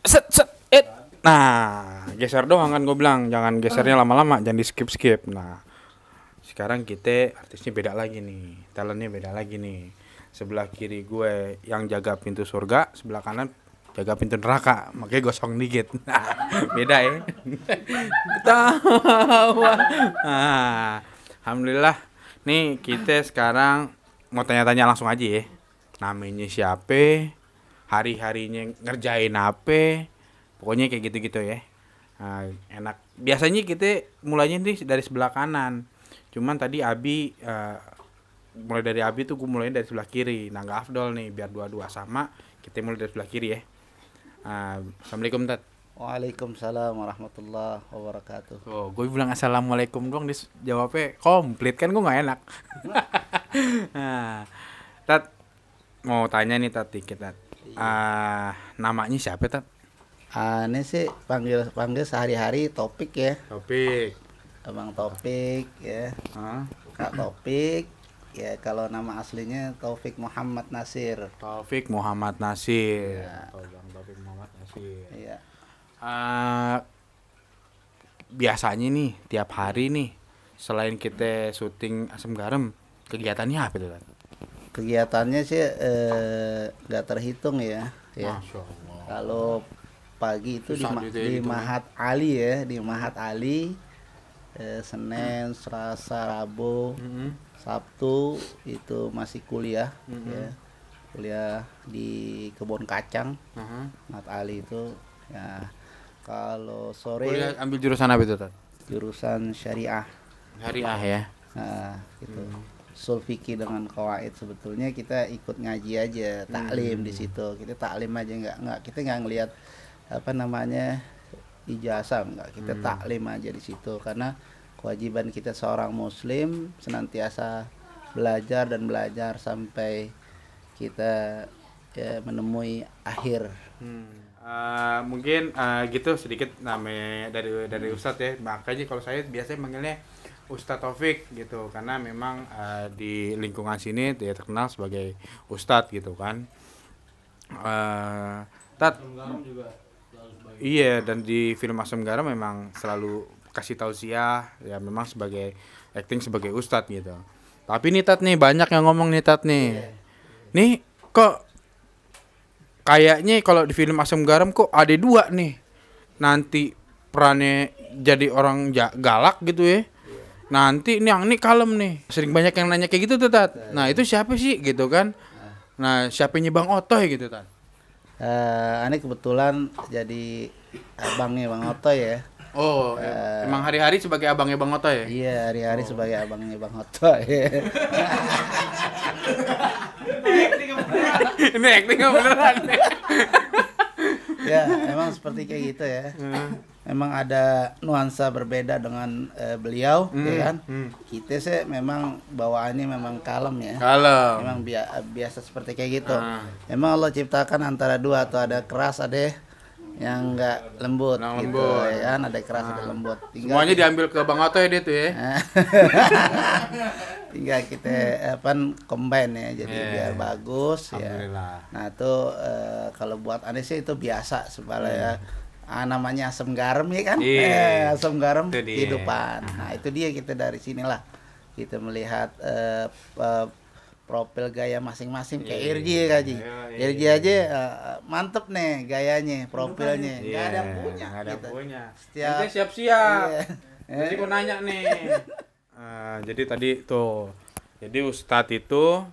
set set Nah, geser doang kan gue bilang, jangan gesernya lama-lama, jangan di skip. Nah, sekarang kita artisnya beda lagi nih, talentnya beda lagi nih. Sebelah kiri gue yang jaga pintu surga, sebelah kanan jaga pintu neraka, makanya gosong dikit. Nah, beda ya. Ketawa. Nah, alhamdulillah nih kita sekarang mau tanya-tanya langsung aja ya. Namanya siapa? Hari-harinya ngerjain apa? Pokoknya kayak gitu-gitu ya. Nah, enak. Biasanya kita mulainya nih dari sebelah kanan. Cuman tadi Abi mulai dari Abi tuh gue mulai dari sebelah kiri. Nah, nggak afdol nih biar dua-dua sama. Kita mulai dari sebelah kiri ya. Assalamualaikum Tat. Waalaikumsalam warahmatullahi wabarakatuh. Oh, gue bilang assalamualaikum doang, dia jawabnya komplit kan, gue nggak enak. Nah, Tat mau tanya nih Tat dikit Tat. Namanya siapa Tat? Ini sih panggil sehari-hari Topik ya. Topik. Abang Topik ya. Kak Topik. Ya kalau nama aslinya Taufik Muhammad Nasir. Taufik Muhammad Nasir. Ya. Bang Taufik Muhammad Nasir. Iya. Biasanya nih tiap hari nih selain kita syuting Asam Garam, kegiatannya apa tuh Tat? Kegiatannya sih nggak terhitung ya. Masya Allah. Kalau pagi itu Susah di Mahat Ali ya, di Mahat Ali. Senin, Selasa, Rabu, Sabtu itu masih kuliah ya. Kuliah di Kebun Kacang. Mahat Ali itu ya. Kalau sore Kuliah ambil jurusan apa itu Tat? jurusan syariah. Syariah ya. Nah, gitu. Ushul fikih dengan qawaid, sebetulnya kita ikut ngaji aja, taklim di situ. Kita taklim aja, enggak kita enggak ngelihat apa namanya ijazah, enggak, kita taklim aja di situ karena kewajiban kita seorang muslim senantiasa belajar sampai kita ya, menemui akhir. Mungkin gitu sedikit namanya dari Ustadz ya. Makanya kalau saya biasanya manggilnya Ustadz Taufik gitu, karena memang di lingkungan sini dia terkenal sebagai Ustadz gitu kan. Tat, iya, dan di film Asam Garam memang selalu kasih tausiah ya, memang sebagai acting sebagai Ustadz gitu. Tapi nih Tat nih banyak yang ngomong nih Tat nih. Nih kok kayaknya kalau di film Asam Garam kok ada dua nih. Nanti perannya jadi orang galak gitu ya. Nanti ini kalem nih. Sering banyak yang nanya kayak gitu tuh Tat. Nah itu siapa sih gitu kan. Nah siapanya Bang Otoy gitu Tat. Ini kebetulan jadi abangnya Bang Otoy ya. Oh emang hari-hari sebagai abangnya Bang Otoy ya? Iya, hari-hari sebagai abangnya Bang Otoy. Ini acting beneran nih. Ya emang seperti kayak gitu ya. Memang ada nuansa berbeda dengan beliau ya kan. Kita sih memang bawaannya memang kalem ya. Kalem. Memang biasa seperti kayak gitu. Memang Allah ciptakan antara dua, atau ada keras, ada yang enggak lembut gitu ya kan, ada keras ada lembut. Semuanya diambil ke Bang Otoy dia tuh ya. Tinggal kita combine ya, jadi biar bagus ya. Nah itu kalau buat aneh sih itu biasa sebenarnya ya. Namanya asam garam ya kan. Asam garam kehidupan. Nah itu dia, kita dari sinilah kita melihat profil gaya masing-masing kayak Irji ya Kaji. Irji aja mantep nih gayanya, profilnya. Nggak ada punya. Nggak ada gitu. punya. Setiap Nanti siap-siap. Iya. Jadi mau nanya nih. Jadi tadi tuh, jadi Ustadz itu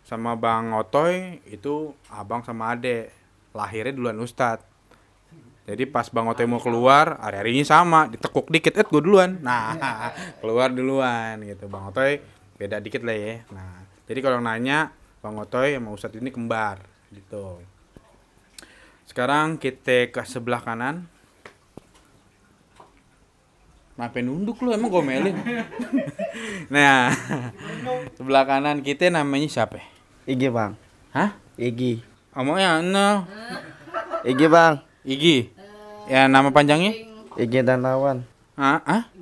sama Bang Otoy itu abang sama adek, lahirnya duluan Ustadz. Jadi pas Bang Otoy mau keluar, hari-harinya sama, ditekuk dikit, gue duluan. Nah, keluar duluan gitu. Bang Otoy beda dikit lah ya. Nah, jadi kalau nanya Bang Otoy sama Ustadz ini kembar gitu. Sekarang kita ke sebelah kanan. Ngapain nunduk lu, emang gomelin. Nah, sebelah kanan kita namanya siapa? Igi Bang. Hah? Igi. Omongnya no. Igi Bang. Igi. Ya nama panjangnya? Igi Darmawan. Hah?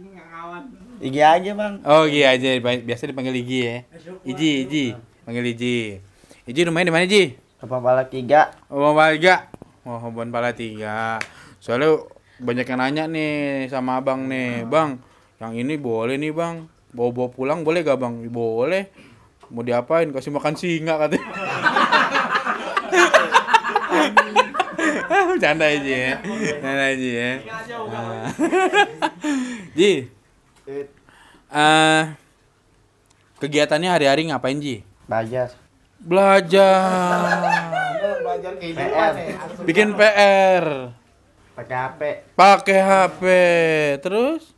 Igi aja Bang. Oh Igi aja, biasa dipanggil Igi ya. Iji. Panggil Iji. Iji rumahnya di mana Iji? Apa balak 3? Oh Balga. Oh, Bon Pala 3. Soalnya banyak yang nanya nih sama abang nih, Bang, yang ini boleh nih bang, bawa pulang boleh gak bang? Boleh. Mau diapain? Kasih makan singa katanya. Bercanda aja ya. Bercanda aja ya. Ji, kegiatannya hari-hari ngapain Ji? Belajar. Belajar kehidupan ya. Bikin PR. Pakai HP. Pakai HP. Terus?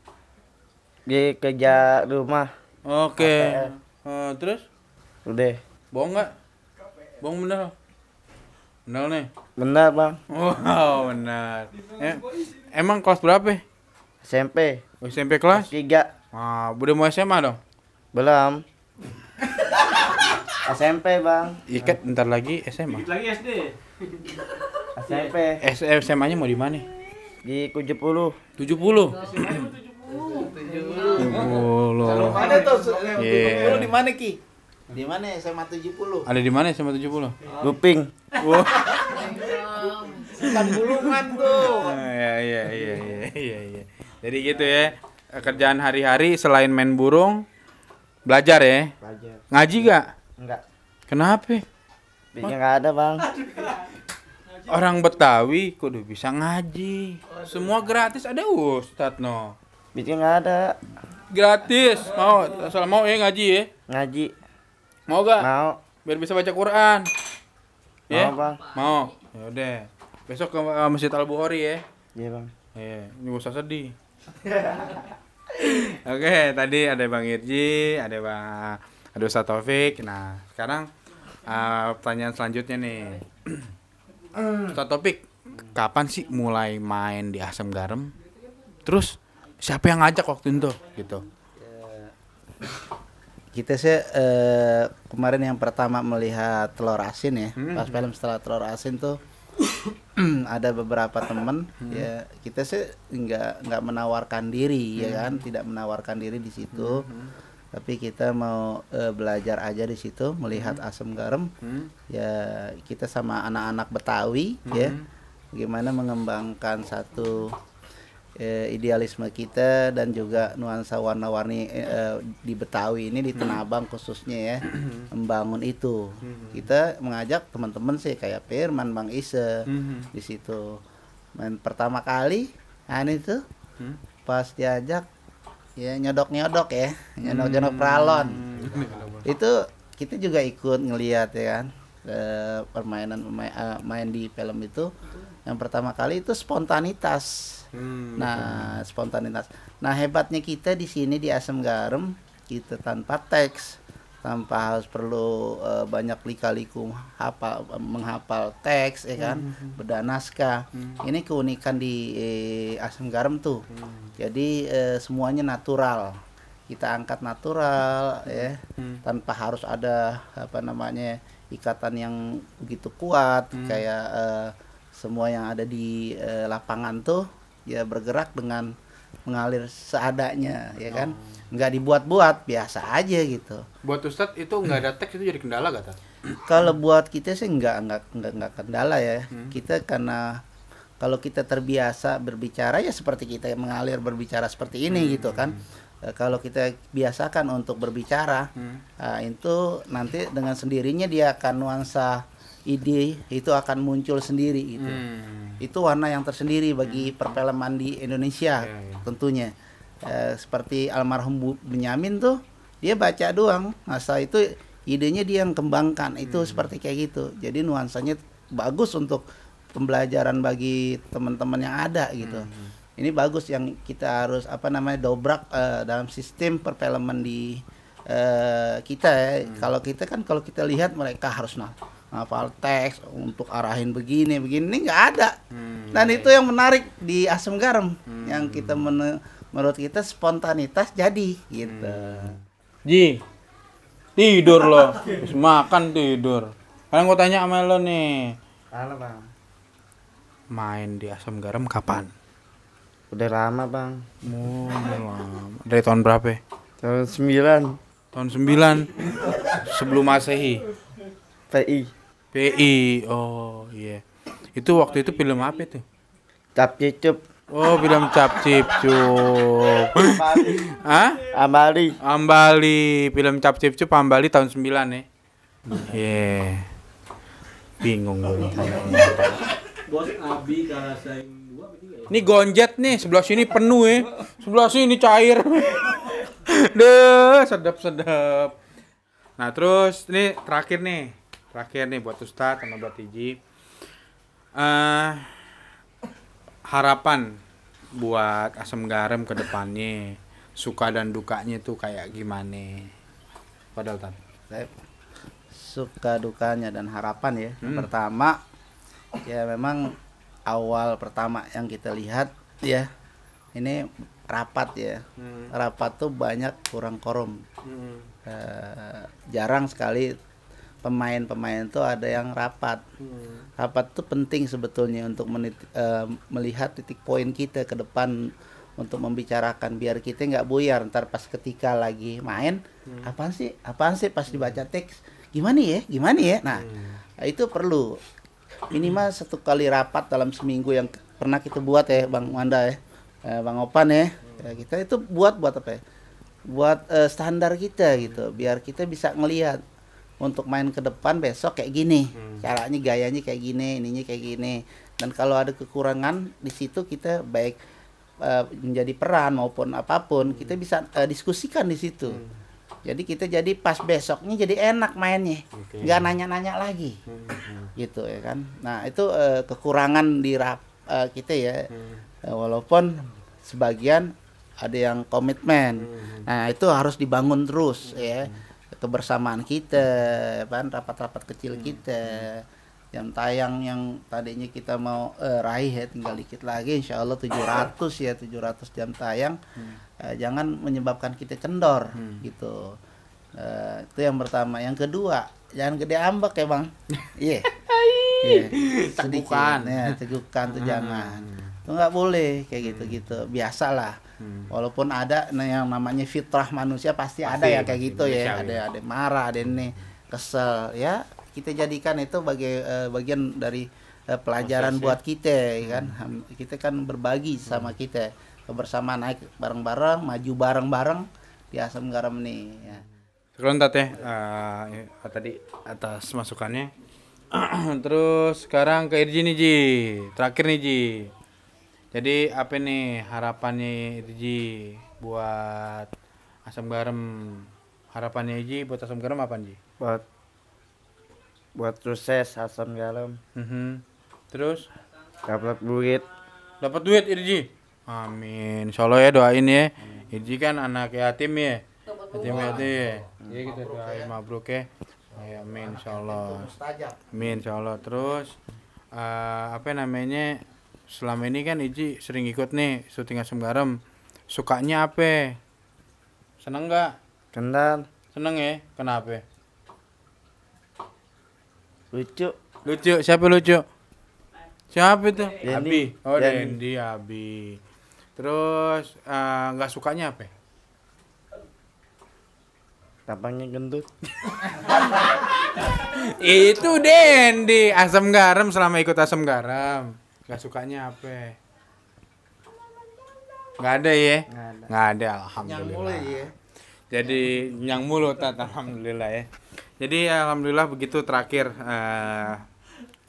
Di kerja rumah. Oke. Terus? Udah. Bohong nggak? Bohong bener. Bener nih. Benar bang. Wow, benar. Emang kelas berapa? SMP. SMP kelas? 3. Ah, udah mau SMA dong? Belum. SMP bang. Ikat ntar lagi SMA. Lagi SD. SMP. SMA-nya mau di mana? Di 70. 70. Kalau mana tuh? Iya. 70 di mana Ki? Di mana SMA 70? Ada di mana SMA 70? Guping. Wah. Bukan Bulungan tuh. Iya. Jadi gitu ya. Kerjaan hari-hari selain main burung, belajar ya. Belajar. Ngaji gak? Enggak. Kenapa? Bikin nggak ada bang. Orang Betawi kudu bisa ngaji. Semua gratis ada Ustadz no. Bikin nggak ada. Gratis. Mau asal mau ya ngaji ya. Ngaji. Mau gak? Mau. Biar bisa baca Quran. Ya? Mau bang. Mau. Ya udah. Besok ke Masjid Al-Bukhari ya. Iya bang. Iya, ini gak usah sedih. Oke, tadi ada Bang Irji, ada Ustadz Taufik. Nah, sekarang pertanyaan selanjutnya nih. Ustadz Taufik, kapan sih mulai main di Asam Garam? Terus siapa yang ngajak waktu itu gitu? Kita sih kemarin yang pertama melihat Telur Asin ya, pas film setelah Telur Asin tuh ada beberapa teman ya, kita sih nggak menawarkan diri ya kan, tidak menawarkan diri di situ, tapi kita mau belajar aja di situ, melihat Asam Garam ya, kita sama anak-anak Betawi ya, bagaimana mengembangkan satu idealisme kita dan juga nuansa warna-warni di Betawi ini, di Tanah Abang khususnya ya, membangun itu. Kita mengajak teman-teman sih kayak Firman, Bang Ise di situ. Main pertama kali, nah ini tuh pas diajak ya nyodok-nyodok ya, nyodok-nyodok pralon. Itu kita juga ikut ngelihat ya kan, permainan main di film itu. Yang pertama kali itu spontanitas. Nah, spontanitas. Nah, hebatnya kita di sini di Asam Garam, kita tanpa teks, tanpa harus perlu banyak lika-liku menghafal teks ya kan, bedah naskah. Ini keunikan di Asam Garam tuh. Jadi semuanya natural. Kita angkat natural ya, tanpa harus ada ikatan yang begitu kuat kayak semua yang ada di lapangan tuh ya bergerak dengan mengalir seadanya ya kan, nggak dibuat-buat, biasa aja gitu. Buat Ustadz itu nggak ada teks itu jadi kendala gak tak? Kalau buat kita sih nggak kendala ya. Kita karena kalau kita terbiasa berbicara ya seperti kita yang mengalir berbicara seperti ini gitu kan. Kalau kita biasakan untuk berbicara, itu nanti dengan sendirinya dia akan nuansa ide itu akan muncul sendiri gitu. Itu warna yang tersendiri bagi perfilman di Indonesia tentunya. Seperti almarhum Benyamin tuh dia baca doang, masa itu idenya dia yang kembangkan itu seperti kayak gitu. Jadi nuansanya bagus untuk pembelajaran bagi teman-teman yang ada gitu. Ini bagus yang kita harus dobrak dalam sistem perfilman di kita ya. Kalau kita lihat mereka harus hafal teks untuk arahin begini ini nggak ada. Dan itu yang menarik di Asam Garam, yang kita menurut kita spontanitas jadi gitu. Ji, tidur lo, habis makan tidur. Sekarang gue tanya sama lo nih, Halo bang. main di Asam Garam kapan? Udah lama bang. Oh, udah lama. Dari tahun berapa? Tahun 9. Tahun 9 sebelum Masehi. PI. PI. Oh iya. Itu waktu itu film apa itu? Cap Cicup. Oh, film Cap Cipcup. Hah? Amali. Ambali, film Cap Cipcup Ambali tahun 9 ya. Iya. Bingung gue. Bos Abi kalah saing 2 apa 3 ya? Ini gonjet nih, sebelah sini penuh ya. Sebelah sini cair. Deh, sedap-sedap. Nah, terus ini terakhir nih buat Ustadz sama buat Iji. Harapan buat Asam Garam ke depannya, suka dan dukanya tuh kayak gimana? Padahal Tan. Suka dukanya dan harapan ya. Yang pertama ya memang awal pertama yang kita lihat ya ini rapat ya. Rapat tuh banyak kurang korum. Jarang sekali pemain-pemain tuh ada yang rapat. Rapat tuh penting sebetulnya untuk melihat titik poin kita ke depan, untuk membicarakan biar kita nggak buyar ntar pas ketika lagi main apaan sih pas dibaca teks gimana ya. Nah itu perlu minimal 1 kali rapat dalam seminggu yang pernah kita buat ya Bang Wanda ya, Bang Opan ya. Kita itu buat apa ya, buat standar kita gitu, biar kita bisa ngelihat untuk main ke depan besok kayak gini, caranya gayanya kayak gini, ininya kayak gini. Dan kalau ada kekurangan di situ kita baik menjadi peran maupun apapun kita bisa diskusikan di situ. Jadi kita jadi pas besoknya jadi enak mainnya, nggak nanya-nanya lagi, gitu ya kan. Nah itu kekurangan di kita ya, walaupun sebagian ada yang komitmen. Nah itu harus dibangun terus ya, kebersamaan kita, kan rapat-rapat kecil kita, jam tayang yang tadinya kita mau raih ya tinggal dikit lagi, insya Allah 700 jam tayang. Jangan menyebabkan kita kendor gitu. Itu yang pertama. Yang kedua, jangan gede ambek ya Bang. Iya. Tegukan. Ya, tegukan tuh jangan. Itu nggak boleh kayak gitu-gitu. Biasalah. Walaupun ada yang namanya fitrah manusia pasti ada ya kayak gitu ya. Ada marah, ada ini kesel ya. Kita jadikan itu bagian dari pelajaran buat kita ya kan. Kita kan berbagi sama kita. Kebersamaan, naik bareng-bareng, maju bareng-bareng di Asam Garam nih ya. Sekarang tadi atas masukannya. Terus sekarang ke Irji nih Ji. Terakhir nih Ji. Jadi apa nih harapannya Irji buat Asam Garam? Harapannya Irji buat Asam Garam apa Ji? Buat sukses Asam Garam. Terus Dapat duit. dapat duit Irji. Amin. Insyaallah ya doain ya. Irji kan anak yatim ya. Yatim ya. Jadi kita doain mabruk ya. Amin insyaallah. Amin insyaallah. Terus apa namanya? Selama ini kan Irji sering ikut nih syuting Asam Garam. Sukanya apa? Seneng enggak? Kendal. Seneng ya? Kenapa? Lucu. Lucu. Siapa lucu? Siapa itu? Dendi. Abi. Oh, Dendi. Dendi Abi. Terus nggak sukanya apa? Tampangnya gendut. Itu Dendi. Asam Garam, selama ikut Asam Garam nggak sukanya apa? Nggak ada ya? Nggak ada. Alhamdulillah. Ya. Jadi nyang mulut alhamdulillah ya. Jadi alhamdulillah begitu terakhir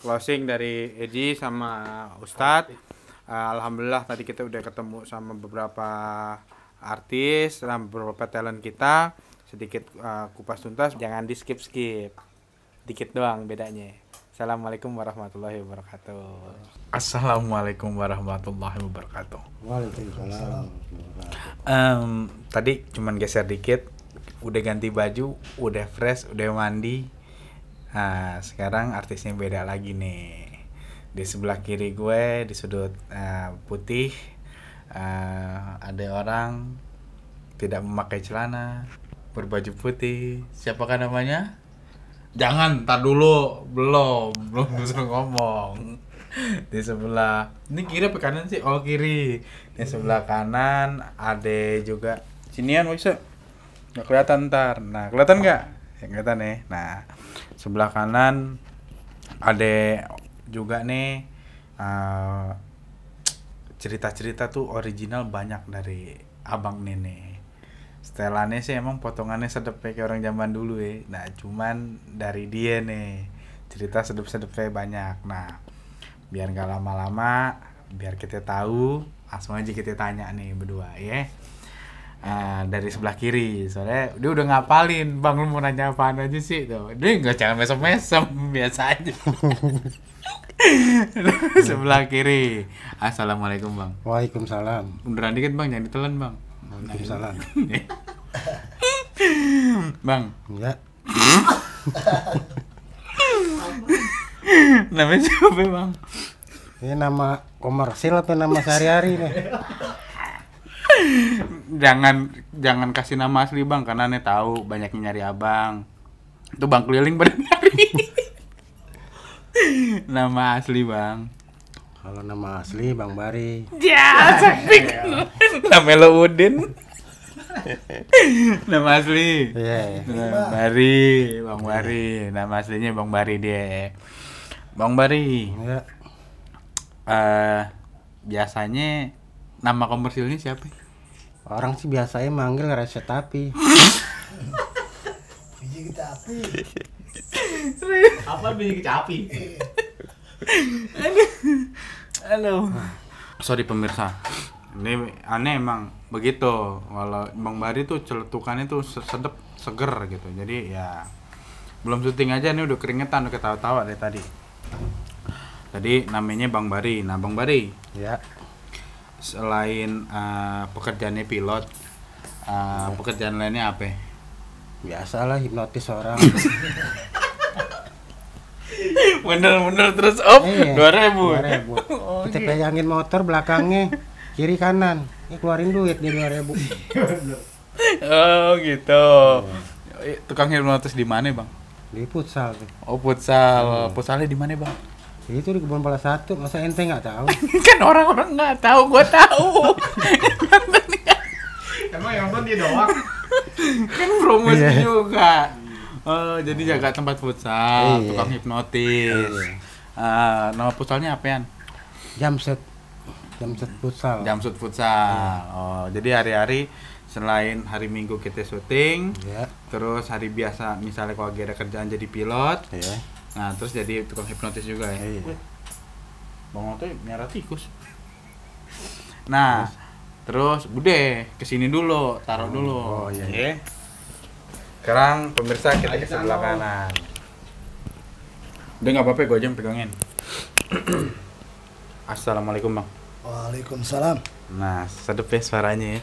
closing dari Eji sama Ustadz. Alhamdulillah tadi kita udah ketemu sama beberapa artis, sama beberapa talent kita. Sedikit kupas tuntas, jangan di skip dikit doang bedanya. Assalamualaikum warahmatullahi wabarakatuh. Assalamualaikum warahmatullahi wabarakatuh. Waalaikumsalam. Tadi cuman geser dikit, udah ganti baju, udah fresh, udah mandi. Nah, sekarang artisnya beda lagi nih. Di sebelah kiri gue, di sudut putih, ada orang tidak memakai celana, berbaju putih. Siapakah namanya? Jangan, tar dulu, belum disuruh ngomong. Di sebelah, ini kiri apa kanan sih? Oh kiri. Di sebelah kanan ada juga. Sinian bisa. Nggak kelihatan ntar. Nah kelihatan nggak? Ya, kelihatan nih. Nah sebelah kanan ada juga nih cerita-cerita tuh original banyak dari abang Nene. Setelannya sih emang potongannya sedep kayak orang zaman dulu ya. Nah cuman dari dia nih cerita sedep-sedepnya banyak. Nah biar gak lama-lama, biar kita tahu, langsung aja kita tanya nih berdua ya. Dari sebelah kiri, soalnya dia udah ngapalin. Bang, lu mau nanya apaan aja sih tuh? Dia nggak, jangan mesem-mesem, biasa aja. Sebelah kiri. Assalamualaikum bang. Waalaikumsalam. Beneran dikit bang, jangan ditelan bang. Waalaikumsalam. Bang, Ya, namanya siapa bang? ini nama komersil apa nama sehari-hari nih? Jangan kasih nama asli bang, karena ane tahu banyak yang nyari abang. Itu bang keliling pada nyari. Nama asli bang. Kalau nama asli Bang Bari. Ya, sakit. Nama lo Udin. Nama asli. Iya. Bang Bari. Nama aslinya Bang Bari dia. Bang Bari. Ya, Biasanya nama komersilnya siapa? orang sih biasanya manggil reset api. Apa biji kecapi? Halo. Sorry pemirsa. Ini aneh emang begitu. Kalau Bang Bari tuh celetukannya tuh sedep, seger gitu. Jadi ya belum syuting aja nih udah keringetan, udah ketawa-tawa dari tadi. Tadi namanya Bang Bari. Nah, Bang Bari, Ya, selain pekerjaannya pilot, pekerjaan lainnya apa? biasalah hipnotis orang. Bener terus op Iya, 2.000. 2.000. Kita pegangin motor belakangnya kiri kanan. Ini keluarin duit di 2.000. Oh gitu. Tukang hipnotis di mana bang? Di futsal tuh. Oh futsal. Futsalnya di mana bang? Itu di Kebun Pala 1, masa ente nggak tahu? Kan orang-orang nggak tahu, gua tahu. Emang yang nonton dia doang. Kan promosi Iya. juga. Oh, jadi jaga tempat futsal, Iya. tukang hipnotis. Nama futsalnya apaan? Jamset futsal. Jamsut futsal. Oh, jadi hari-hari selain hari Minggu kita syuting, Ya, terus hari biasa misalnya kalau lagi ada kerjaan jadi pilot, ya. nah terus jadi tukang hipnotis juga ya. Iya. Bang Oto nyara tikus. Nah, terus bude kesini dulu, taruh dulu. Oh, iya. Oke. Sekarang pemirsa kita ke sebelah kanan. Udah nggak apa-apa, gue aja yang pegangin. Assalamualaikum bang. Waalaikumsalam. Nah, sedep ya suaranya ya.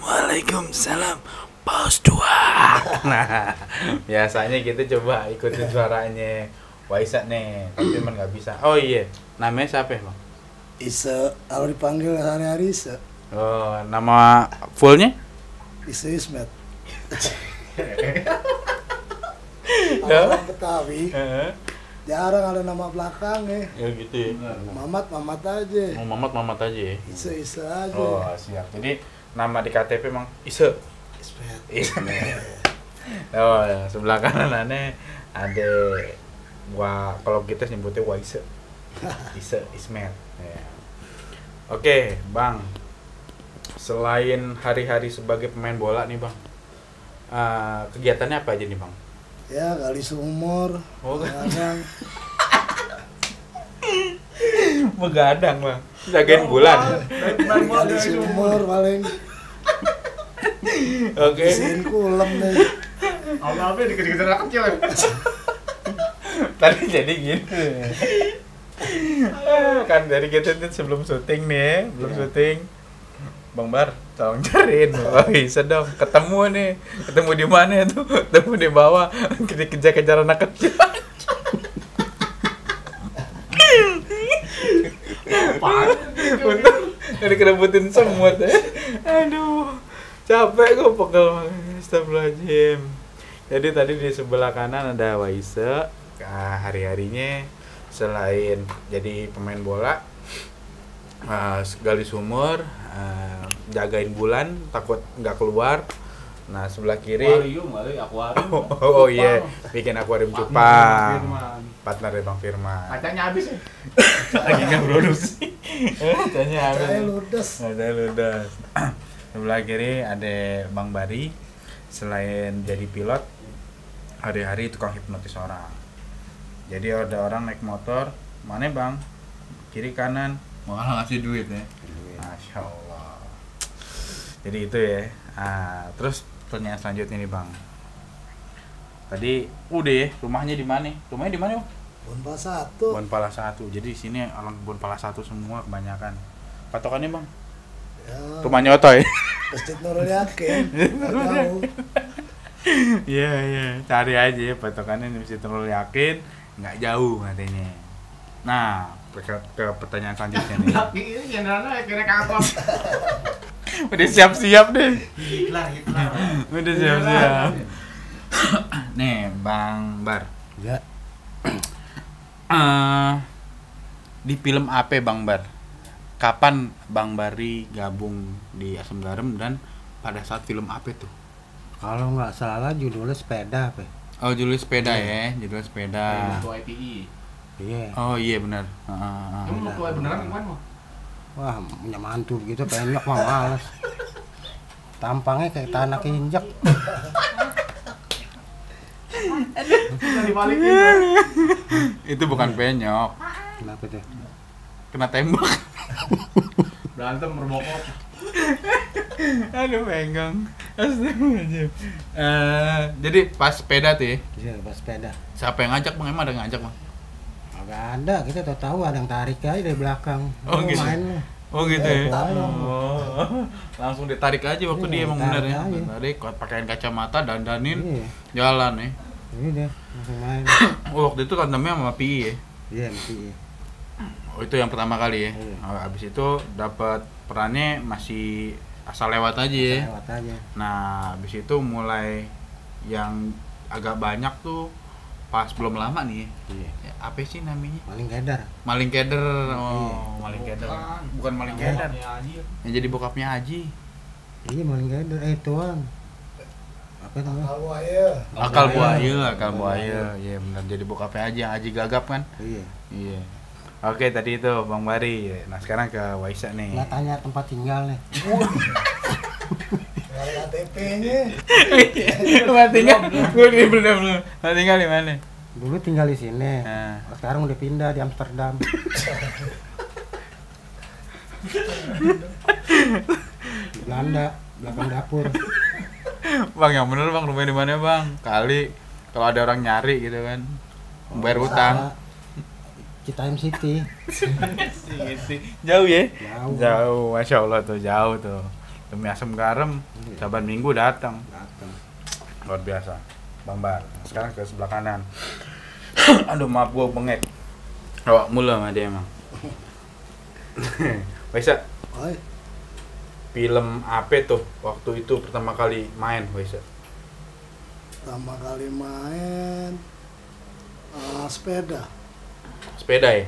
Waalaikumsalam, Paus 2. Nah, biasanya kita coba ikutin suaranya Waisa nih, tapi emang nggak bisa. Oh iya, namanya siapa ya bang? Ise, kalau dipanggil sehari-hari Ise. Oh, nama fullnya? Ise Ismet. Ya. Orang Betawi, jarang ada nama belakangnya. Ya gitu ya. Mamat aja. Oh, Mamat aja ya. Ise aja. Oh, siap. Jadi nama di KTP emang Ise. Ismet. Oh, ya. Sebelah kanannya ada kalau kita nyebutnya Waise. Ise Ismet. Ya. Oke, Bang. Selain hari-hari sebagai pemain bola nih, Bang. Kegiatannya apa aja nih, Bang? Ya, gali sumur. Oh. Kadang Begadang, Bang. Jagain bulan. gali sumur paling. Oke. Bersihin kulem deh. Apa dikejar-kejar anak kecil ya? Tadi jadi gitu. Kan dari kita tuh sebelum syuting nih, syuting. Bang Bar, tolong cariin. Oh, bisa dong. Ketemu nih. Ketemu di mana tuh? Ketemu di bawah. Kita kejar-kejar anak kecil. Untung nggak dikerebutin semut ya. Aduh, capek gue pegel. Astagfirullahaladzim. Jadi tadi di sebelah kanan ada Waise. Hari-harinya selain jadi pemain bola, gali sumur, jagain bulan takut nggak keluar, Nah, sebelah kiri akuarium. oh iya, bikin akuarium cupang. Partner Bang Firman. Kacangnya habis ya. Lagi nggak produksi. Kacangnya habis. Saya ludes. Ada ludas. Sebelah kiri ada Bang Bari. Selain jadi pilot, hari-hari tukang hipnotis orang. Jadi ada orang naik motor, mana Bang? Kiri kanan, malah ngasih duit ya. Masya Allah. Jadi itu ya. Terus pertanyaan selanjutnya nih Bang. Tadi udah ya, rumahnya di mana? Rumahnya di mana Bang? Bonpala 1. Bonpala 1. Jadi di sini orang Bonpala 1 semua kebanyakan. Patokannya Bang? Ya, Rumahnya Otoy. Masjid Nurul Yakin. Nggak tahu. Iya, cari aja ya patokannya di Masjid Nurul Yakin, nggak jauh katanya. Nah, ke pertanyaan selanjutnya nih. Ini generalnya kira kantor. Udah siap-siap deh. Hitler. Udah siap-siap. Nih, Bang Bar. Ya. Di film apa Bang Bar? Kapan Bang Bari gabung di Asam Garam dan pada saat film apa tuh? Kalau nggak salah judulnya sepeda apa? Oh, judul sepeda ya, judul sepeda. Ketua IPI. Iya. Oh iya benar. Kamu mau keluar beneran gimana? Wah, punya mantu gitu penyok mah males. Tampangnya kayak tanah keinjak. Itu bukan penyok, Kenapa tuh? kena tembak. Berantem berbokok. Aduh, pegang. Astagfirullahaladzim. Jadi pas sepeda tuh ya, Iya, pas sepeda. siapa yang ngajak Bang? Emang ada yang ngajak Bang? Agak ada, kita tahu ada yang tarik aja dari belakang. Oh, Lu gitu. main lu. Oh gitu ya? Tahu. Oh, langsung ditarik aja waktu Iya, dia emang bener ya? tarik aja. Tarik, pakaian kacamata, dandanin, Iya. jalan ya? Ini deh, langsung main. Oh, waktu itu tandemnya sama Pi ya? Iya, mesti. Oh, itu yang pertama kali ya? Iya. Abis itu dapat perannya masih asal lewat aja ya? Lewat aja. Nah, habis itu mulai yang agak banyak tuh pas belum lama nih. Iya. Ya, apa sih namanya? Maling kedar. Maling Keder. Iya. Oh, Maling Keder. Bukan Maling Keder. Yang jadi bokapnya Haji. Iya, maling kedar. Tuan. Apa namanya? Tahu aja. Akal Buaya. Akal Buaya. Iya benar, jadi bokapnya Haji, yang Haji gagap kan? Iya. Iya. Oke, tadi itu Bang Bari. Nah, sekarang ke Waisa nih. Nggak tanya tempat tinggalnya. Nggak ada KTP-nya. Tempat tinggal. Gue belum. Tempat tinggal di mana? Dulu tinggal di sini. Nah. Sekarang udah pindah di Amsterdam. Di Belanda, belakang dapur. Bang, yang bener Bang, rumahnya di mana Bang? Kali kalau ada orang nyari gitu kan. Bayar utang. Citaim City. Jauh ya? Jauh. Jauh, Masya Allah tuh, jauh tuh. Demi Asam Garam, Saban Minggu datang. Datang. Luar biasa. Bang Bar. Sekarang ke sebelah kanan. Aduh, maaf gua bengek. Awak mula sama dia emang. Waisa, Oi, film apa tuh waktu itu pertama kali main Waisa? pertama kali main sepeda. Sepeda ya?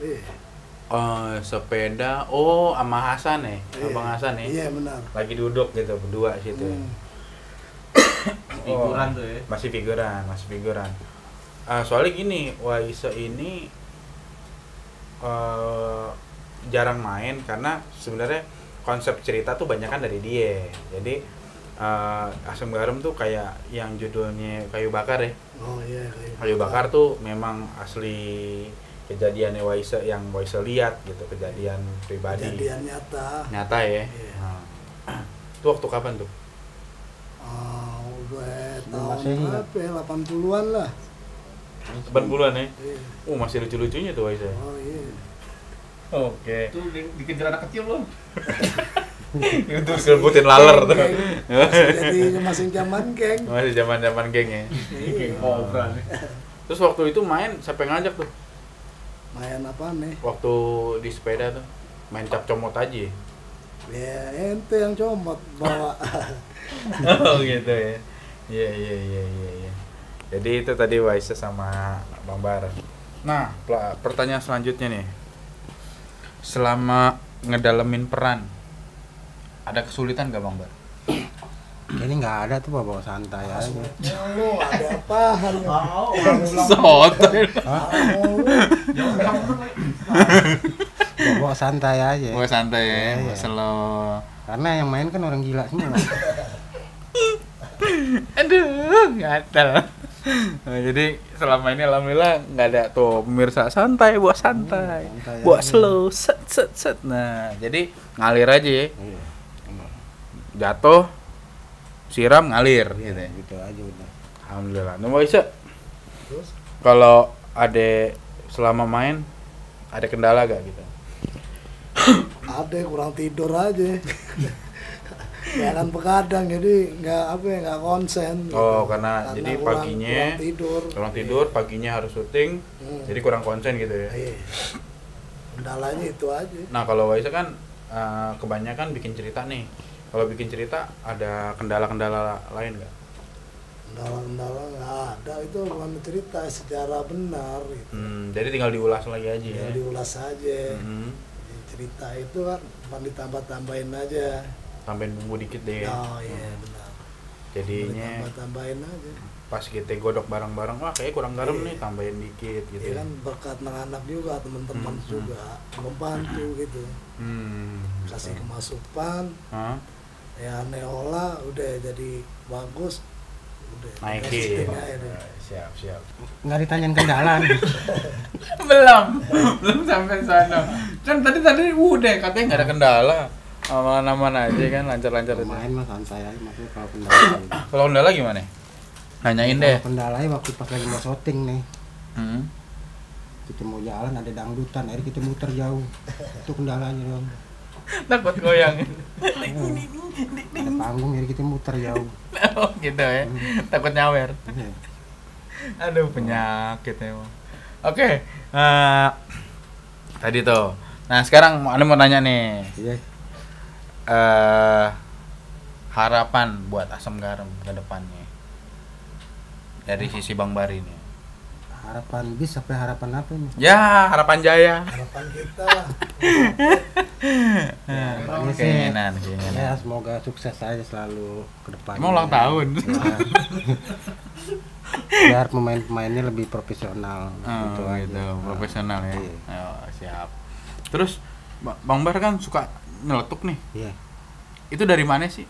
Iya. Sepeda. Oh, sama Hasan ya? Abang Hasan ya? Iya benar. Lagi duduk gitu berdua situ. Figuran tuh ya. Masih figuran. Soalnya gini, Waisa ini jarang main karena sebenarnya konsep cerita tuh banyak kan dari dia. Jadi Asam Garam tuh kayak yang judulnya Kayu Bakar ya. Oh iya. Kayu Bakar tuh memang asli kejadiannya Waisa yang Waisa lihat gitu, kejadian pribadi. Kejadian nyata. Nyata ya. Iya. Nah. Itu waktu kapan tuh? Udah Sebelum tahun Masehi, ya? berapa ya? 80-an lah. 80-an ya? Iya. Masih lucu-lucunya tuh Waisa. Oh iya. Oke. Itu dikejar anak kecil loh. Itu disebutin laler tuh. Jadi masih zaman geng. Masih zaman-zaman geng ya. Iya. Kobra nih. Terus waktu itu main siapa yang ngajak tuh? Main apa nih? Waktu di sepeda tuh main cap comot aja. Ya ente yang comot bawa. Oh gitu ya. Iya. Jadi itu tadi Waisa sama Bang Bar. Nah, pertanyaan selanjutnya nih. Selama ngedalemin peran ada kesulitan gak Bang Bar? Ini nggak ada tuh bawa santai aja. Lu ada apaan ya? Sotoy. Bawa santai aja. Gua santai ya, Iya. slow. Karena yang main kan orang gila semua. Aduh, gatel. Nah, jadi selama ini alhamdulillah nggak ada tuh pemirsa santai, buat santai, Santai buat aja. slow, set. Nah, jadi ngalir aja ya. Iya. Jatuh, siram ngalir gitu ya. Gitu aja udah. Alhamdulillah. Nah, bisa Terus kalau ada selama main ada kendala gak gitu? ada kurang tidur aja. Ya kan begadang jadi nggak konsen. Oh, karena jadi kurang paginya tidur. kurang tidur, paginya harus syuting, jadi kurang konsen gitu ya. Iya. Kendalanya itu aja. Nah, kalau Waisa kan kebanyakan bikin cerita nih. Kalau bikin cerita ada kendala-kendala lain nggak? Kendala-kendala nggak ada, itu bukan cerita secara benar gitu. Jadi tinggal diulas lagi aja ya. Ya diulas aja. Hmm, Jadi cerita itu kan cuma ditambah-tambahin aja. tambahin bumbu dikit deh. Oh iya benar. Jadinya Ditambah-tambahin aja. pas kita godok bareng-bareng, wah kayaknya kurang garam nih, tambahin dikit gitu Ya ya. kan berkat anak-anak juga, teman-teman juga membantu gitu. Kasih kemasukan, Hah? ya neola udah jadi bagus. Udah Naikin. testing aja deh. Siap. Nggak ditanyain kendala. belum sampai sana. Kan tadi udah katanya nggak ada kendala. Aman-aman aja kan, lancar-lancar aja. Main mah santai aja, maksudnya kalau kendala. Kalau kendala gimana? Nanyain deh. Kalau kendalanya waktu pas lagi mau syuting nih, Hmm. kita mau jalan ada dangdutan, akhirnya kita muter jauh. Itu kendalanya doang. Takut goyang. Ada panggung jadi kita muter jauh. Oh gitu ya. Takut nyawer. Iya. Aduh, penyakit emang. Oke. Tadi tuh. Nah, sekarang Anda mau nanya nih. Iya. Harapan buat Asam Garam ke depannya. Dari sisi Bang Bari nih. Harapan bis sampai harapan apa nih? Ya, harapan jaya. Harapan kita Harapannya sih, Keinginan. ya semoga sukses aja selalu ke depan. Emang ulang tahun. Biar pemain-pemainnya lebih profesional. Gitu, aja. profesional ya. Iya. Oh, siap. Terus Bang Bar kan suka nyeletuk nih. Iya. Itu dari mana sih?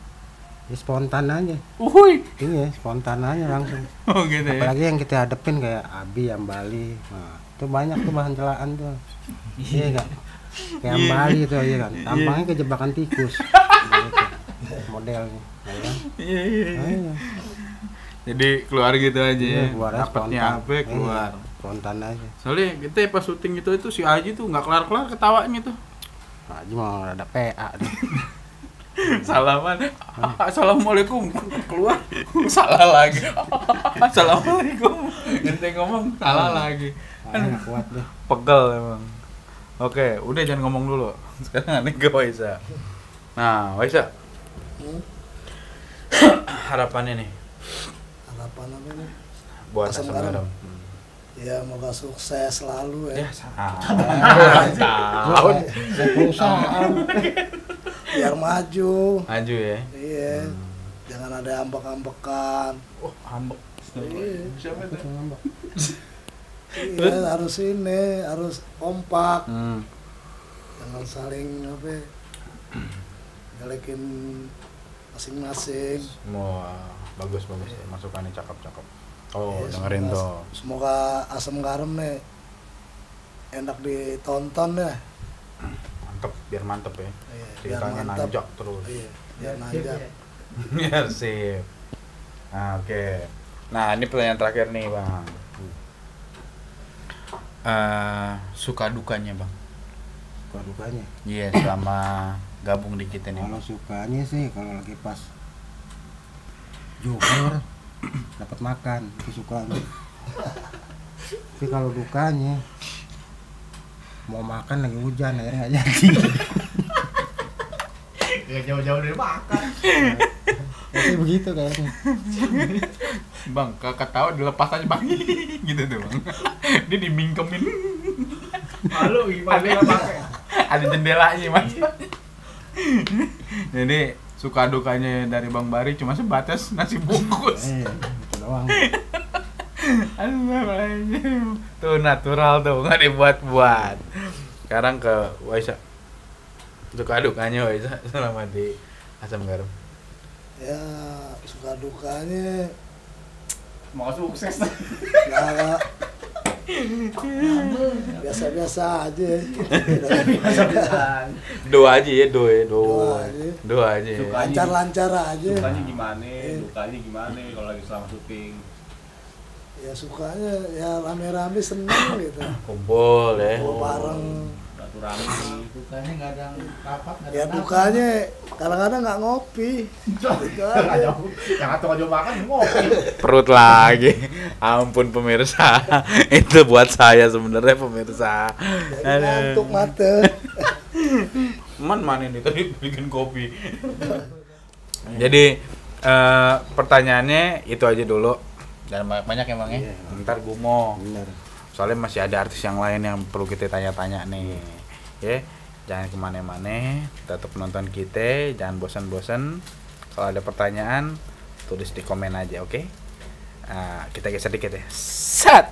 Ya spontan aja. Uhuy. Iya, spontan aja langsung. Oh gitu ya. Apalagi yang kita hadepin kayak Abi, Ambali. Nah, itu banyak tuh bahan celaan tuh. Iya kan? Kayak Ambali tuh iya kan. Tampangnya kejebakan tikus. Gitu. Modelnya. Ya kan? Iya. Iya. Jadi keluar gitu aja ya. Iya, keluarnya Dapatnya spontan. apa keluar. Iya, spontan aja. Soalnya kita pas syuting itu si Aji tuh nggak kelar-kelar ketawanya tuh. Aji mau ada PA deh. Salaman. Assalamualaikum. Keluar. Salah lagi. Assalamualaikum. Ente ngomong salah lagi. Nggak kuat deh. Pegel emang. Oke, udah jangan ngomong dulu. Sekarang aneh ke Waisa. Nah, Waisa. Harapannya nih harapan apa nih? buat Asam Asam Garam. Garam. Ya moga sukses selalu ya. Tahun Perusahaan. Biar maju. maju ya. Iya. Jangan ada ambek-ambekan. Oh, ambek. Iya. Siapa itu? Iya, harus ini, harus kompak. Hmm. Jangan saling apa ya, ngelekin masing-masing. Wah, bagus ya. Masukannya cakep. Oh, Ya, dengerin tuh. semoga Asam Garam nih enak ditonton ya. Biar mantep ya. Iya, biar Ceritanya mantap. nanjak terus. Iya, biar nanjak. Biar sip. Nah, oke. Nah, ini pertanyaan terakhir nih, Bang. Suka dukanya, Bang? Suka dukanya. Iya, selama gabung di kita nih. Kalau sukanya sih kalau lagi pas Juhur dapat makan itu sukanya. Tapi kalau dukanya mau makan lagi hujan akhirnya nggak jadi. Ya jauh-jauh dari makan. Tapi begitu kayaknya. Bang, kakak tahu dilepas aja, Bang. Gitu tuh, Bang. Dia dimingkemin. Malu gimana nggak pakai? Ada jendelanya, Mas. Jadi suka dukanya dari Bang Bari cuma sebatas nasi bungkus. Itu doang. Aduh, tuh natural tuh, nggak dibuat-buat. Sekarang ke Waisa. Suka dukanya Waisa selama di Asam Garam. Ya suka dukanya Mau sukses. ya biasa-biasa aja. Doa aja ya, doa aja. Doa aja. Lancar-lancar aja. Sukanya gimana? Dukanya gimana kalau lagi selama syuting? Ya sukanya ya rame-rame seneng gitu. Kumpul ya. Kumpul bareng. Silaturahmi. Dukanya nggak ada rapat, nggak ada Ya dukanya kadang-kadang nggak ngopi. Gitu aja. Yang atau makan ngopi. Perut lagi. Ampun pemirsa. Itu buat saya sebenarnya pemirsa. Jadi ngantuk mata. Mana ini tadi bikin kopi. Jadi pertanyaannya itu aja dulu. Dan banyak emang ya. Ntar gue mau. Bener. Soalnya masih ada artis yang lain yang perlu kita tanya-tanya nih. Ya, jangan kemana-mana, tetap nonton kita, jangan bosan-bosan. Kalau ada pertanyaan, tulis di komen aja, oke? Kita geser dikit ya. Set.